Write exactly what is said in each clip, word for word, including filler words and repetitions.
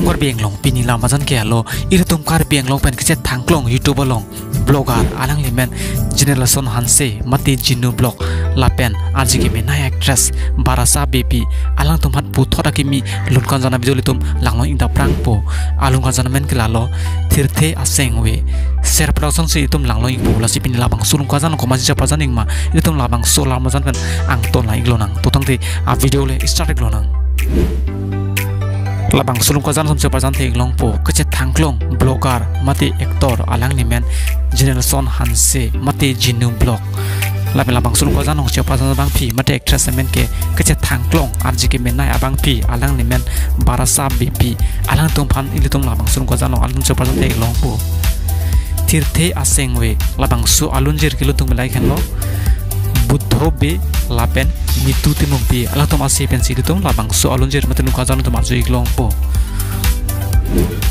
Karbi Anglong pini lam ajan ke alo, ilitum Karbi Anglong pen kachethangklong YouTube along blogger alangli amen Jenelson Hanse mate Jinu Vlog lapen arje kemenei actress Barasa Beypi alangtum aphan puthot akimi lun kangjan avideo ilitum langlong ingdap prangpo. Alun kangjan amen ke lalo Thirthe Asengve. Ser Production si ilitum langlong ingpo. Lasi pini labangso lun kangjan komatsi chepajan ingma, ilitum labangso alam ajan pen angton lang iklonang. To tangte avideo le start iklonang. Labangso lun kangjan atum chepajanthe iklongpo, kachethangklong blogger mate actor alangli amen Jenelson Hanse mate Jinu Vlog. Lapen labangso lun kangjan along chepajan abangpi mate actress amen ke kachethangklong arje kemenei abangpi alangli amen Barasa Beypi. Alangtum aphan ilitum labangso lun kangjan along alun chepajanthe iklongpo. Thirthe Asengve, labangso alunjir ke ilitum belai khenlo Buddho Bey lapen Nitu Timungpi, alangtum ase pensi ilitum labangso alunjir mate lun kangjan atum arju iklongpo.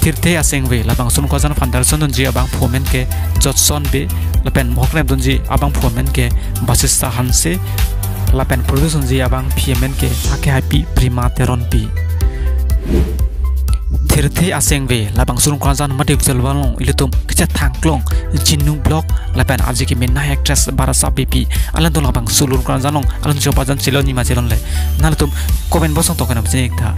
Thirthe Asengve, labangso lun kangjan aphan direction dunji abangphu amen ke Jotson Bey, lapen mohok rem dunji abangphu amen ke Basista Hanse, lapen produce dunji abangpi amen ke Hake Haipi Prima Teronpi. Thirthe Asengve, labangso lun kangjan mate visual along ilitum kachethangklong Jinu Vlog lapen arje kemenei actress Barasa Beypi, alangtum labangso lun kangjan along alun chepajan chelon nima chelonle, nangtum comment box along token abjin iktha.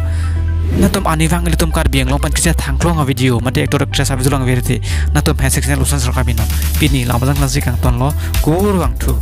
Nangtum arnivang ilitum Karbi Anglong pen kachethangklong avideo mate actor actress avideo lang averthe, nangtum hasek channel usan sarkar binam. Pini lam ajan klasi kangtonlo, kurvangthu.